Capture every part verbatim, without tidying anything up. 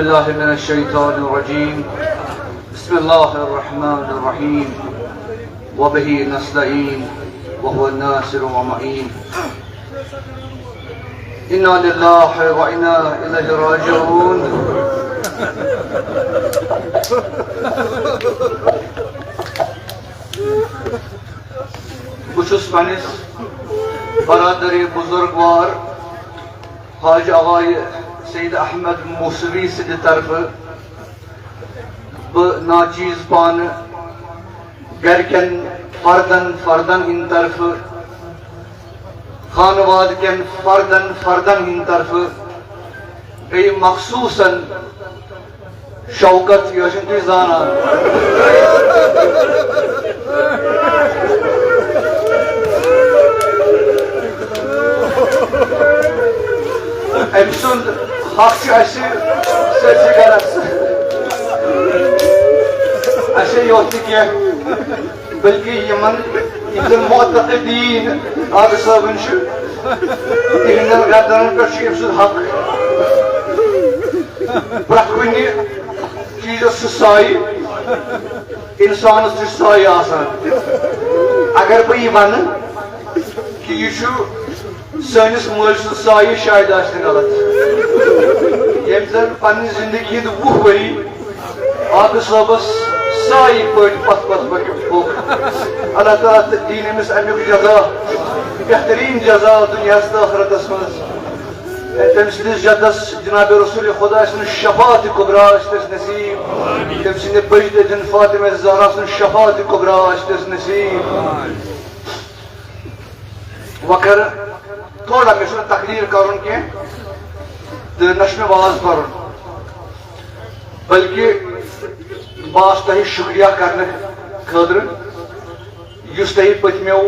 بالله من الشيطان الرجيم. بسم الله الرحمن الرحيم. وبه نستعين. وهو الناصر والمعين. إنا لله وإنا إليه راجعون. بہٕ چھُس پننِس برادرِ بزرگوار حاج آغای سید احمد موسوی سٕنٛدِ طرفہٕ بہٕ ناچیز پانہٕ گرِکٮ۪ن فردن فردن ہٕنٛدِ طرفہٕ، خانوادٕ کٮ۪ن فردن فردن ہٕنٛدِ طرفہٕ، بیٚیہِ مخصوصن شوکت، یہِ ٲسِو تُہۍ زانان۔ أمۍ سُنٛد حق چھُ اَسہِ سٲرسٕے گرس۔ اَسے یوت نہٕ کینٛہہ، بلکہِ یِمن، یِم زن معتقدین آغا صٲبٕنۍ چھِ، تِہنٛدٮ۪ن گردنن پٮ۪ٹھ چھُ أمۍ سُنٛد حق۔ پرٛٮ۪تھ کُنہِ چیٖزس چھُ سایہِ، اِنسانس تہِ چھُ سایہِ آسان۔ اگر بہٕ یہِ ونہٕ کہِ یہِ چھُ سٲنِس مٲلۍ سُنٛد سایہِ، شاید آسہِ نہٕ غلط۔ ییٚمۍ زن پننہِ زندگی ہٕنٛدۍ وُہ ؤری آغا صٲبس سایہِ پٲٹھۍ پتھ پتھ پکیومُت۔ اللہ تعالیٰ تہٕ دِیِن أمِس امیُک جزا، بہتریٖن جزا دُنیاہس تہٕ ٲخرتس منٛز۔ تٔمۍ سٕنٛدِس جدس جناب رسول خدا سٕنٛز شفاعت کبریٰ ٲسۍ تس نصیب۔ تٔمۍ سٕنٛدِ بٔجدِ دِن فاطمہ زہرا سٕنٛز شفاعت کبریٰ ٲسۍ تس نصیب۔ وۄنۍ کر تھوڑا، مےٚ چھُنہٕ تقریر کرُن کینٛہہ تہٕ نہ چھُ مےٚ واز پرُن، بلکہِ بہٕ آس تۄہہِ شُکریہ کرنہٕ خٲطرٕ، یُس تۄہہِ پٔتمیو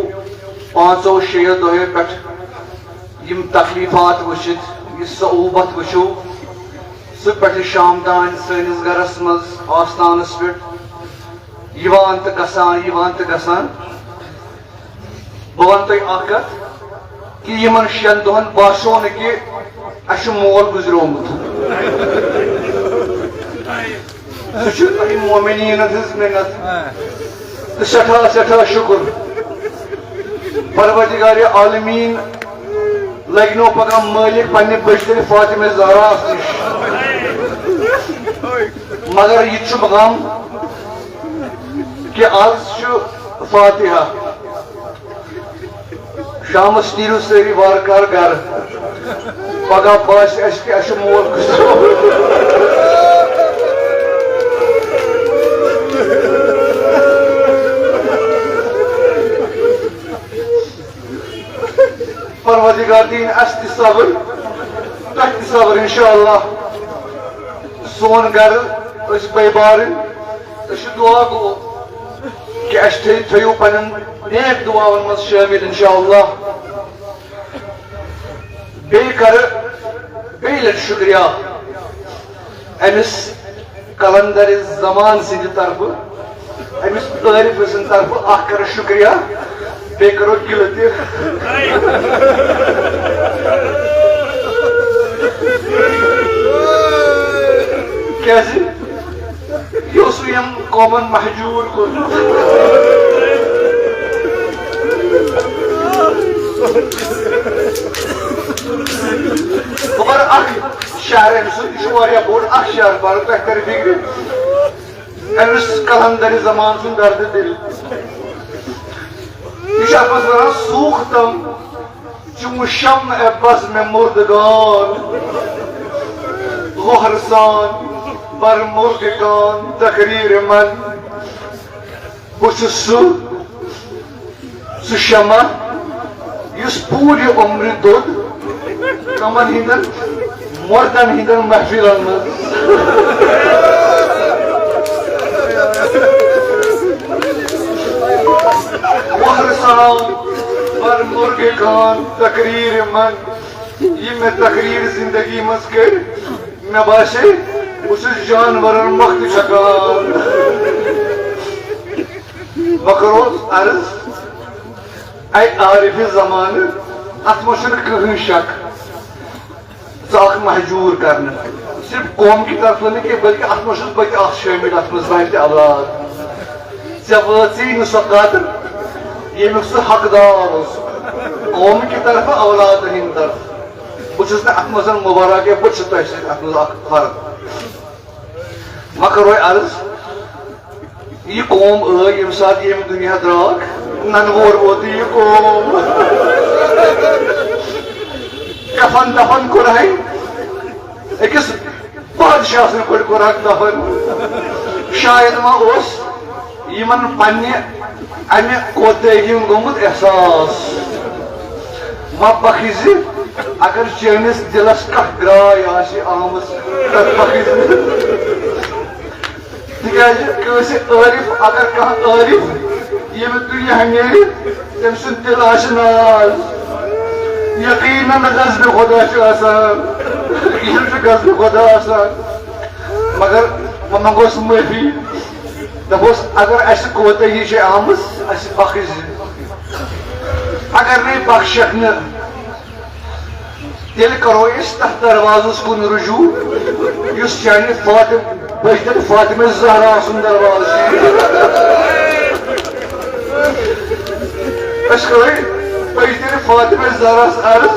پانٛژو شیٚیو دۄہو پٮ۪ٹھ یِم تکلیفات وٕچھِتھ، یہِ صعوبت وٕچھِو، صُبح پٮ۪ٹھٕ شام تام سٲنِس گرس منٛز آستانس پٮ۪ٹھ یِوان تہٕ گژھان، یِوان تہٕ گژھان۔ بہٕ وَنہٕ تۄہہِ اَکھ کَتھ، کہِ یِمَن شٮ۪ن دۄہَن باسیو نہٕ کہِ اَسہِ چھُ مول گُزریومُت۔ سُہ چھُ تۄہہِ مومنیٖنَن ہٕنٛز مِنت تہٕ سٮ۪ٹھاہ، سٮ۪ٹھاہ شُکُر۔ پروردگارِ عالمیٖن لَگنو پَگاہ مٲلِک پنٛنہِ بٔچھِ فاطمہ زہراہَس نِش۔ مگر یہِ تہِ چھُم غم کہِ آز چھُ فاتحہ۔ شامس نیرِو سٲری وارٕ کارٕ گرٕ۔ پگاہ باسہِ اَسہِ کہِ اَسہِ چھُ مول گُزریومُت۔ پروردگار دِیِن اَسہِ تہِ صبر، تۄہہِ تہِ صبر انشاءاللہ۔ سون گرٕ، أسۍ بٲے بارٕنۍ، أسۍ چھِ دُعا گو کہِ اَسہِ تھٲیِو، تھٲیِو پنٕنٮ۪ن نیک دُعاون منٛز شٲمِل انشاءاللہ۔ بیٚیہِ کرٕ بیٚیہِ لٹہِ شُکریہ أمِس قلندر زمان سٕنٛدِ طرفہٕ، أمِس عٲرِف سٕنٛدِ طرفہٕ اکھ کرٕ شُکریہ، بیٚیہِ کرو گِلہٕ تہِ۔ کیٛازِ؟ یہِ اوس یِم قومن مہجوٗر کوٚرمُت۔ بہٕ پَرٕ اکھ شعر أمۍ سُنٛد، یہِ چھُ واریاہ بوٚڑ، اکھ شعر پَرٕ، تۄہہِ تَرِ فِکرِ۔ أمِس قلندر زمان سُنٛد دردِ دِل۔ یہِ چھُ اَتھ منٛز وَنان، سوٗختم چون شمع بزم مردگان، غہر سان بر مرغ کان تقریر من۔ بہٕ چھُس سُہ، سُہ شمع یُس پوٗرٕ عمرِ دوٚد کمن ہٕنٛدٮ۪ن مردن ہٕنٛدٮ۪ن محفلن منٛز۔ غہر سان بر مرغ کان تقریر من، یِم مےٚ تقریر زندگی منٛز کٔرۍ، مےٚ باسے بہٕ چھُس جانورن مۄکھتہٕ چھکان۔ بہٕ کرو عرض، اے عارف زمانہٕ، اتھ منٛز چھُنہٕ کٕہٕنۍ شک۔ اکھ مہجور کرنہٕ، صرف قوم کہِ طرفہٕ نہٕ کینٛہہ، بلکہِ اتھ منٛز چھُس بہٕ تہِ اکھ شٲمِل، اتھ منٛز بنہِ تہِ اولاد۔ ژےٚ وٲژٕے نہٕ سۄ قدر، ییٚمیُک سُہ حقدار اوس، قوم کہِ طرفہٕ، اولادن ہٕنٛدِ طرفہٕ۔ بہٕ چھُس نہٕ اتھ منٛز مبارک، کینٛہہ، بہٕ چھُس تۄہہِ سۭتۍ اتھ منٛز اکھ فرق۔ وۄنۍ کرو عرض، یہِ قوم ٲے ییٚمہِ ساتہٕ ییٚمہِ دُنیا درٛاکھ، ننہٕ وور ووت یہِ قوم۔ کفن دفن کوٚرہے أکِس بادشاہ سٕنٛدۍ پٲٹھۍ کوٚرہکھ دفن۔ شاید ما اوس یِمن پننہِ امہِ کوتٲہی ہُنٛد گوٚمُت احساس۔ ما پکھ زِ اگر چٲنِس دِلس کانٛہہ گراے آسہِ آمٕژ، تتھ پکھ زِ۔ تِکیٛازِ کٲنٛسہِ عٲرِف، اگر کانٛہہ عٲرِف ییٚمہِ دُنیا نیرِ، تٔمۍ سُنٛد دِل آسہِ ناز۔ یقیناً غضبِ خدا چھُ آسان، یہِ چھُ غضبِ خدا آسان۔ مگر وۄنۍ منٛگوس معٲفی، دَپوس، اگر اَسہِ کوتٲہی چھِ آمٕژ، اَسہِ بخٕش زِ۔ اگر نَے بخشکھ نہٕ، تیٚلہِ کرو أسۍ تتھ دروازس کُن رجوع، یُس چانہِ فاطم-، بجدر فاطمہ زہرا سُنٛد دروازٕ چھُ۔ أسۍ کرو بجدر فاطمہ زہراہس عرض،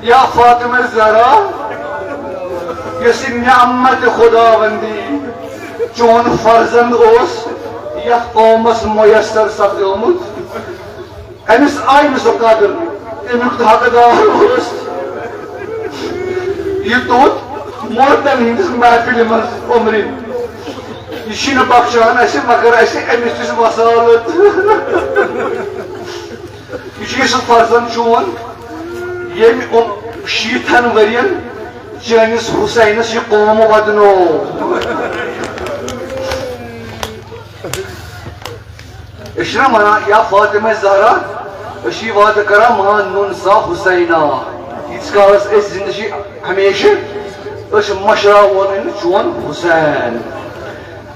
یا فاطمہ زہرا، یۄس یہِ نعمت خداوندی چون فرزند اوس یتھ قومس میسر سپدیومُت، أمِس آیہِ نہٕ سۄ قدر، تَمیُک تہٕ حقدار اوس۔ یہِ توٚت مردن ہٕنٛدِس محفلہِ منٛز عمرِ۔ یہِ چھِنہٕ بخشان اَسہِ، مگر اَسہِ أمِس تہِ چھِ وسالت۔ یہِ چھُ یہِ سُہ فرزند چون، ییٚمۍ یِم شیٖتھن ؤرین چٲنِس حسینس یہِ قوم ودنوو۔ أسۍ چھِنہ وَنان، یا فاطمہ زہرا، أسۍ چھِ یہِ وعدٕ کران، مان نُن سا حسینہ۔ ییٖتِس کالس أسۍ زِندٕ چھِ ہمیشہِ، أسۍ مشراوون نہٕ چون حسین۔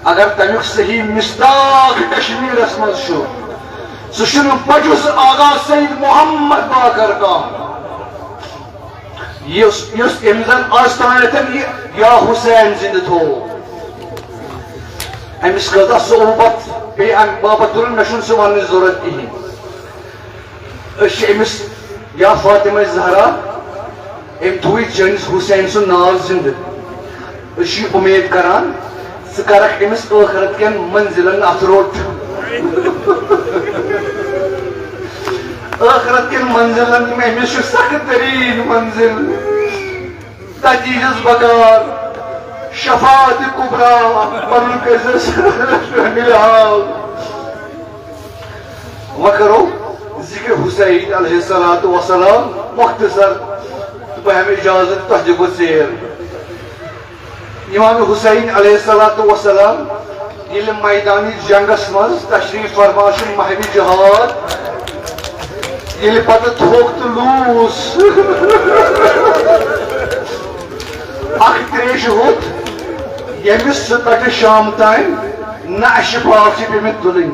اگر تَمیُک صحیح مصداق کشمیٖرس منٛز چھُ، سُہ چھُنہٕ بجُز آغا سید محمد باقر کانٛہہ۔ یُس، یُس أمۍ زن آز تانٮ۪تھ یہِ یا حسین زِندٕ تھوو، أمِس کۭژاہ صعوبت پیٚیہِ اَمہِ باپتھ تُلٕنۍ، مےٚ چھُنہٕ سُہ وننٕچ ضروٗرت کِہیٖنۍ۔ أسۍ چھِ أمِس یا فاطمہ زہرا، أمۍ تھووٕے چٲنِس حسین سُنٛد ناو زِندٕ۔ أسۍ چھِ یہِ اُمید کران، ژٕ کرکھ أمِس ٲخرت کٮ۪ن منزلن اَتھٕ روٚٹ۔ ٲخرت کٮ۪ن منزلن، یِم أمِس چھِ سخت تریٖن منزل۔ تَتہِ ییٖزٮ۪س بکار، شفاعت کبریٰ، پَنُن کٔرۍزٮ۪س شٲمِل حال۔ وۄنۍ کرو ذکر حسین علیہ الصلوۃ والسلام مختصر، تہٕ بہٕ ہٮ۪مہٕ اجازت، تۄہہِ دِمو ژیر۔ امام حسین علیہ الصلوۃ والسلام ییٚلہِ میدانِ جنگس منٛز تشریف فرما چھُ، محوِ جہاد، ییٚلہِ پتہٕ تھوٚک تہٕ لوٗس اکھ تریشہِ ہوٚت، ییٚمِس سُہ پٮ۪ٹھٕ شام تام نہ اَسہِ پاو چھِ پیٚمٕتۍ تُلٕنۍ،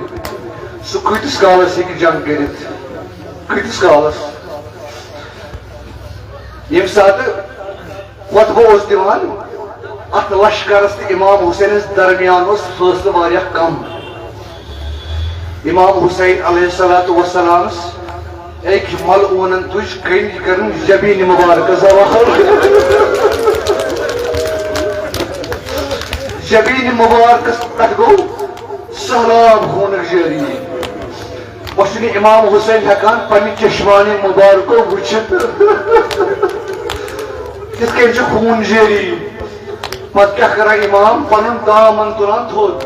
سُہ کۭتِس کالس ہیٚکہِ جنگ کٔرِتھ؟ کۭتِس کالس؟ ییٚمہِ ساتہٕ خطبہٕ اوس دِوان، اتھ لشکرس تہٕ امام حسینس درمیان اوس فٲصلہٕ واریاہ کم۔ امام حسین علیہ الصلوۃ والسلامس أکۍ ملعوٗنن تُج کٔنۍ، یہِ کٔرٕن جبیٖن مبارکس زوال۔ جبیٖن مبارکس پٮ۪ٹھ گوٚو سہلاب خوٗنُک جٲری۔ وۄنۍ چھُنہٕ امام حسین ہٮ۪کان پننہِ چشمانِ مبارکو وٕچھِتھ۔ کِتھ کٔنۍ چھُ خوٗن جٲری۔ پتہٕ کیٛاہ کران امام؟ پنُن دامن تُلان تھوٚد۔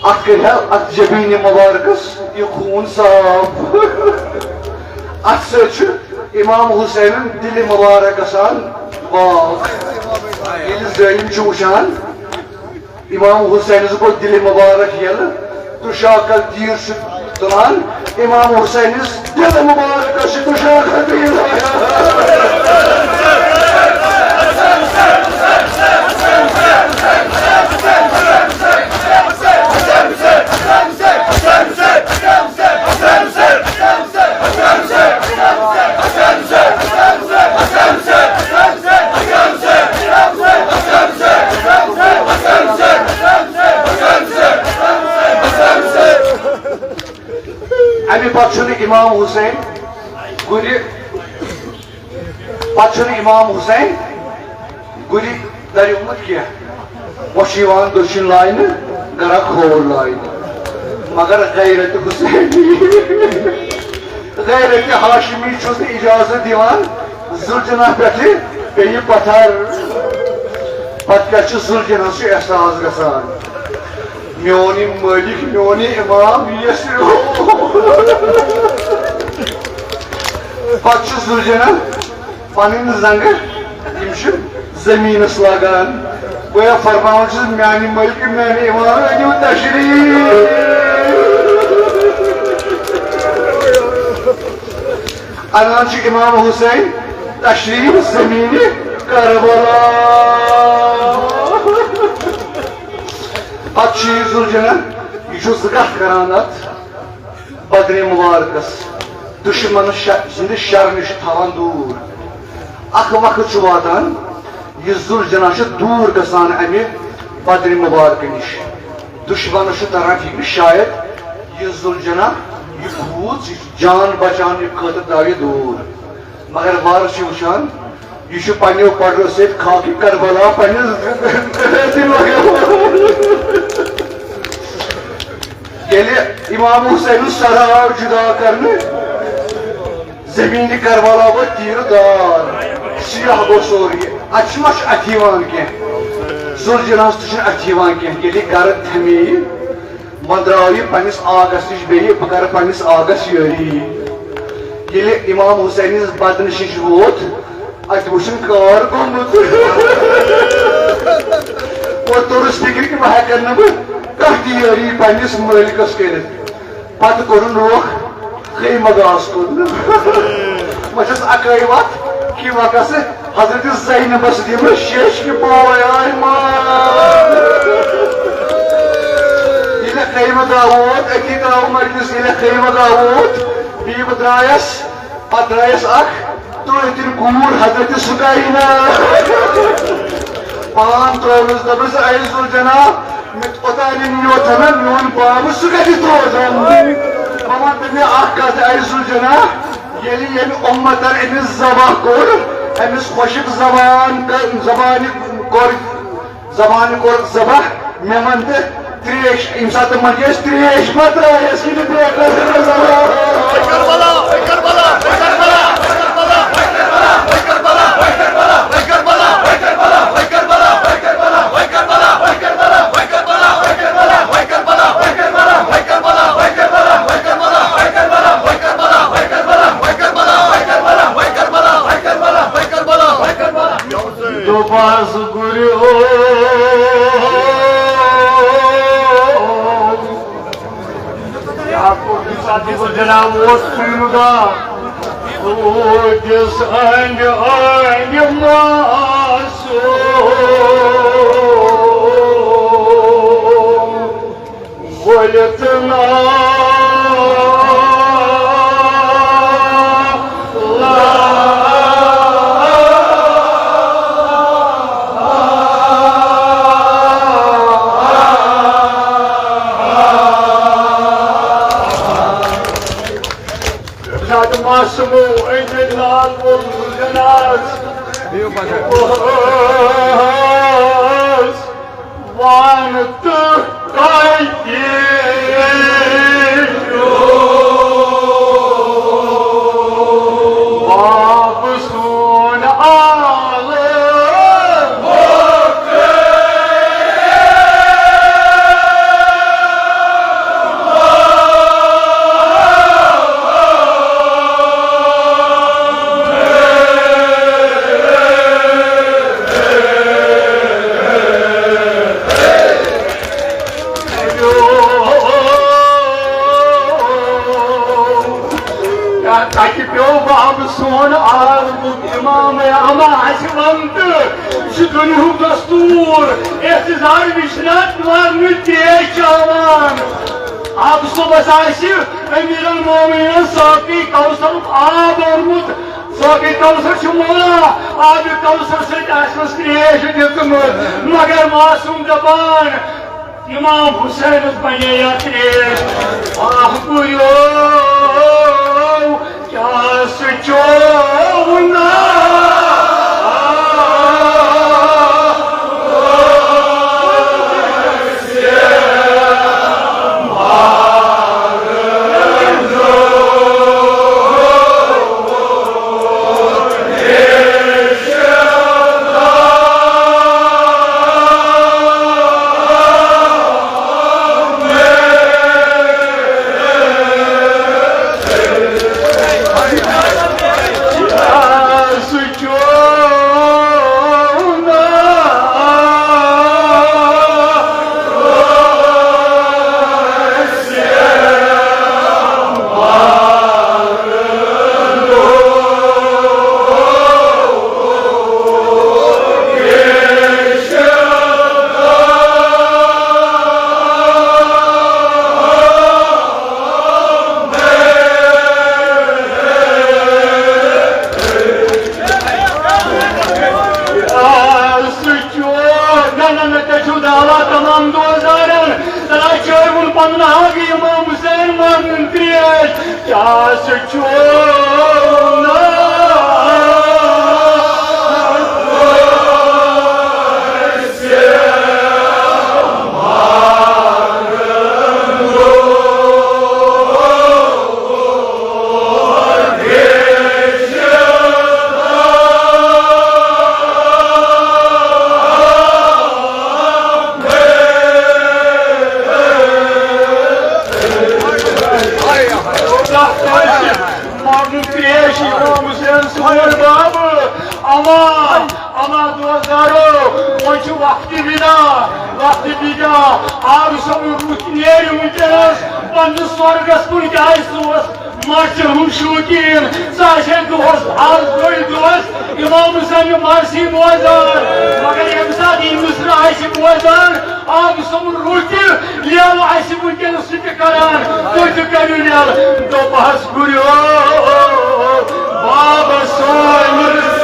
اتھ کٔرۍ ہا اتھ جبیٖنِ مبارکس یہِ خوٗن صاف۔ اتھ سۭتۍ چھُ امام حسینن دِلہِ مبارک گژھان پاک۔ ییٚلہِ ظٲلِم چھُ وٕچھان، امام حسینس گوٚو دِلہِ مبارک ییٚلہِ تُشاکل تیٖر چھُ تُلان، امام حسینس دِلہِ مبارکس چھُ تُشاکل تیٖر۔ امام حسین گُرِ، پتہٕ چھُنہٕ امام حسین گُرِ دریومُت کینٛہہ۔ وۄنۍ چھُ یِوان دٔچھِنۍ لاینہٕ، گرا کھووُر لاینہٕ۔ مگر غیرت حسینی، غیرت ہاشمی چھُس نہٕ اجازت دِوان زُلجناح پٮ۪ٹھٕ پیٚیہِ پتھر۔ پتہٕ کیٛاہ چھُ زُلجناحس چھُ احساس گژھان، میون یہِ مٲلِک، میون یہِ امام، یہِ یژھِ۔ پتہٕ چھُ زُلجناح پنٕنۍ زنٛگہٕ، یِم چھِ زٔمیٖنَس لاگان۔ گویا فرماوان چھُس، میانہِ مٲلکہٕ، میانہِ امام، أنِو تشریٖف۔ انان چھُ امام حسین تشریٖف زٔمیٖنہِ کربلا۔ پتہٕ چھُ یہِ زُلجناح، یہِ چھُ زٕ کتھ کران اتھ بدرِ مبارکس، دُشمنس ش-، سٕنٛدِ شرٕ نِش تھاوان دوٗر۔ اکھ وقت چھُ واتان، یہِ زُلجناح چھُ دوٗر گژھان امہِ بدرِ مبارکہٕ نِش۔ دُشمنس چھُ تران فِکرِ، شاید یہِ زُلجناح، یہِ کھوٗژ، یہِ چھُ جان بچاونہٕ خٲطرٕ درٛاو یہِ دوٗر۔ مگر وارٕ چھِ وٕچھان، یہِ چھُ پننیو پڈرو سۭتۍ خاکِ کربلا پننِس۔ ییٚلہِ امام حسینُن سر آو جدا کرنہٕ، زمین کربلا گوٚو تیٖرٕ دار، سیاہ گوٚو سورُے۔ اتہِ چھُ، ما چھُ اتھِ یِوان کینٛہہ؟ زُلجناحس تہِ چھُنہٕ اتھِ یِوان کینٛہہ۔ ییٚلہِ گرٕ تھمے یہِ، وۄنۍ درٛاو یہِ پننِس آقس نِش بیٚیہِ، بہٕ کرٕ پننِس آقس یٲری۔ ییٚلہِ امام حسینس بدنِش نِش ووت، اتہِ وُچھُن کار گوٚمُت۔ وۄنۍ توٚرُس فِکرِ کہِ وۄنۍ ہٮ۪کن نہٕ بہٕ کانٛہہ تہِ یٲری پننِس مٲلکس کٔرِتھ۔ پتہٕ کوٚرُن روخ خیمہ گاہس کُن۔ وۄنۍ چھس اکٲے وتھ کہِ وۄنۍ گژھٕ حضرت زینبس دِمہٕ شیشکہِ بوے آیمان۔ ییٚلہِ خیمہ گاہ ووت، أتی ترٛاوٕ مجلس، ییٚلہِ خیمہ گاہ ووت، بیٚیہِ بہٕ درٛایس، پتہٕ درٛایس اکھ تُرٕتِن کوٗر حضرت سُکینہ۔ پان ترٛووُس، دوٚپُس، اے ذوالجناح، مےٚ اوٚتانۍ یوت ہنا میون باب، سُہ کتہِ ترٛوزن؟ بہٕ ونہٕ تٔمِس اکھ کتھ، اے ذوالجناح، ییٚلہِ ییٚمہِ اُمتن أمِس ذبح کوٚر، أمِس خۄشِک زبان کٔر، زبانہِ کوٚر، زبانہِ کوٚر ذبح، مےٚ وَن تہٕ ترٛیش، ییٚمہِ ساتہٕ تِمن چھِ أسۍ ترٛیش ما ترٛایس کِنہٕ بیٚیہِ کٲنٛسہِ؟ دوٚپہَس گُریو، یعقوب ساتھی کو جناب ووت پیرُگا، روٗدِس أنٛدۍ أنٛدۍ معصوم۔ ؤلِتھ نالہٕ۔ زیادٕ معصومو أنٛدۍ أنٛدۍ لال وول زُلجناز۔ بہٕ ٲس وان تہٕ کتہِ چھُ باب سون آلہٕ؟ تَتہِ پیوٚو بابہٕ سون عالمُک اِمام اما اَسہِ وَن تہٕ یہِ چھُ دُنیاہُک دستوٗر، احتجاج وٕچھنَس لَرنہٕ تیز چاوان۔ آبہٕ صٲبَس آسہِ امیر المومنین ساقی کوثرُک آب اوٚنمُت۔ ساقی کوثر چھُ مولا، آبِ کوثر سۭتۍ آسنَس تریش دِژمٕژ، مگر معصوم دپان، امام حسینس بنے یا تریش۔ آہ گُریو، کیٛاہ سُہ چونا؟ آ، سُہ چھُ، نہ، نہ، نہ، تُہۍ چھِو دعویٰ تمام دوزارن، تَلہ چٲوِن پنُن آب، امام حسین مانُن تریش۔ کیٛاہ سُہ چھُ، نہ؟ ماجد تریش امام حسین سون بابہٕ۔ اما، اما دوزارو، وۄنۍ چھُ وقتِ وِدا، وقتِ وِدا۔ آب سمُن روح نیرِ وٕنکیٚنس پننِس سۄرگس کُن، کیٛازِ سُہ اوس مرثیہِ ہُنٛد شوقیٖن۔ سُہ آسہِ ہے دۄہس، آز گٔے دۄہس امام حسین مرثی بوزان، مگر ییٚمہِ ساتہٕ یہِ مصرع آسہِ بوزان، آب سمُن روح تہِ لیو آسہِ وٕنکیٚنس سُہ تہِ کران، تُہۍ تہِ کٔرِو لیل۔ دوٚپہَس گُریو، بابا سومر۔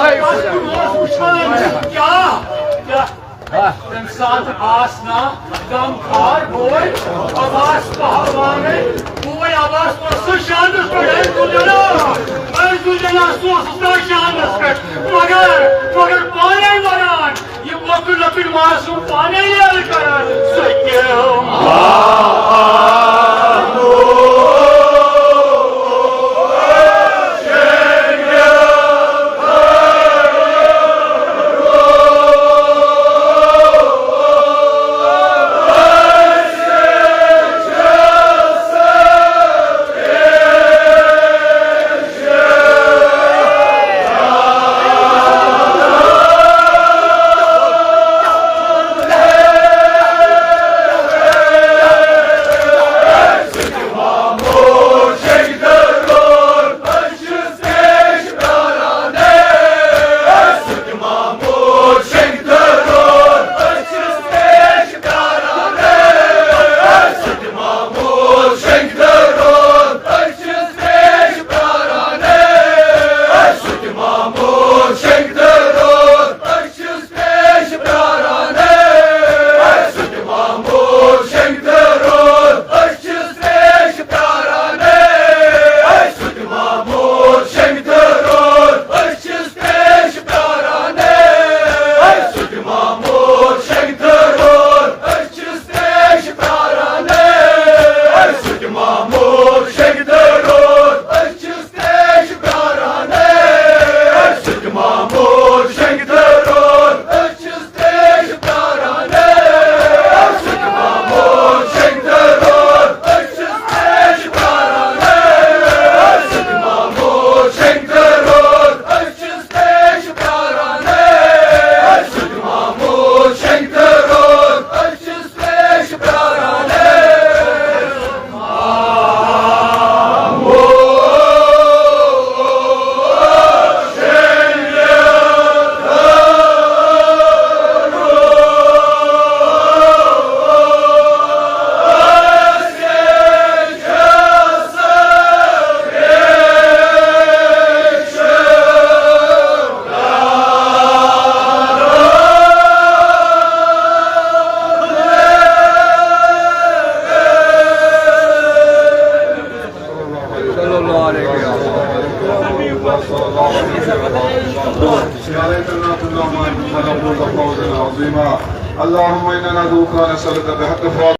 بس بہٕ اوسُس وٕچھان، کیٛاہ، کیٛاہ؟ تَمہِ ساتہٕ آس نا غمخار بوے عباس پہلوانٕے، بوے عباس اوس سُہ شانَس پٮ۪ٹھ، أمۍ تُل جناب، أمۍ تُل جناب، سُہ اوس سُہ شانَس پٮ۪ٹھ، مگر، مگر پانَے وَنان، یہِ لۄکٕٹۍ لۄکٕٹۍ معصوم پانَے ییٚلہِ کران، سُہ کیٛاہ؟ اللهم إنا نسألك بحق فاطمة